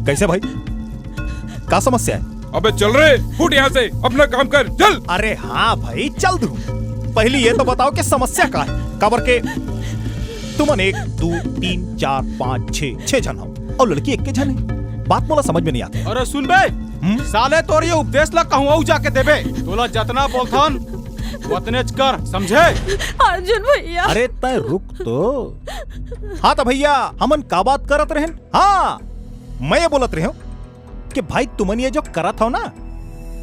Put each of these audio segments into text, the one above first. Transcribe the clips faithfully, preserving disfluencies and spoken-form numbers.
कैसे भाई, का समस्या है? अबे चल रे, फुट यहाँ से, अपना काम कर, चल। अरे हाँ भाई, चल दूँ। पहली ये तो बताओ कि समस्या का है, काबर के तुमन एक, दू, तीन, चार, पाँच, छे, छे झन हो अउ लड़की एक के झन है। बात मोला समझ में नहीं आती। अरे सुन बे, हम्म? साले तोर ये उपदेश ला कहूँ अउ जाके देबे। तोला जतना बोलथन, वतनेच कर, समझे? अर्जुन भैया। अरे तय रुक तो। हाँ तो भैया, हमन का बात करत रहेन? हाँ, मैं ये बोलत रहे हूँ कि भाई तुमन ये जो करत हो ना,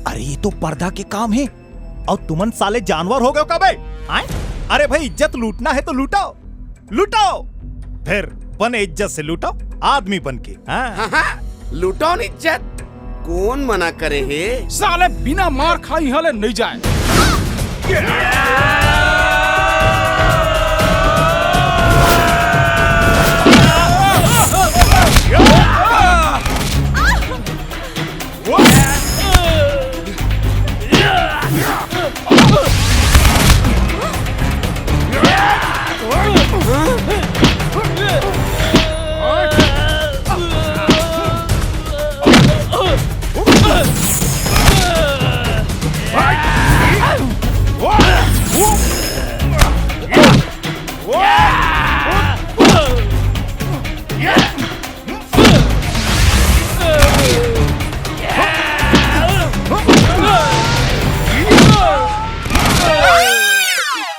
अरे ये तो पर्दा के काम है। अउ तुमन साले जानवर हो गए हो का बे? आय? अरे भाई, इज्जत लूटना है तो लूटो, लूटो, फिर बने इज्जत से लूटो, आदमी बन के। हाँ? हाँ, हाँ, लूटो न इज्जत। कौन मना करे हे? साले बिना मार खाए इहाँ ले नहीं जाए।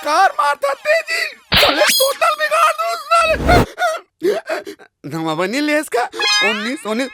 कार मारता तेजी, साले टोटल बिगाड़ दो साले। नवा बनी लेस का? उन्नीस, उन्नीस।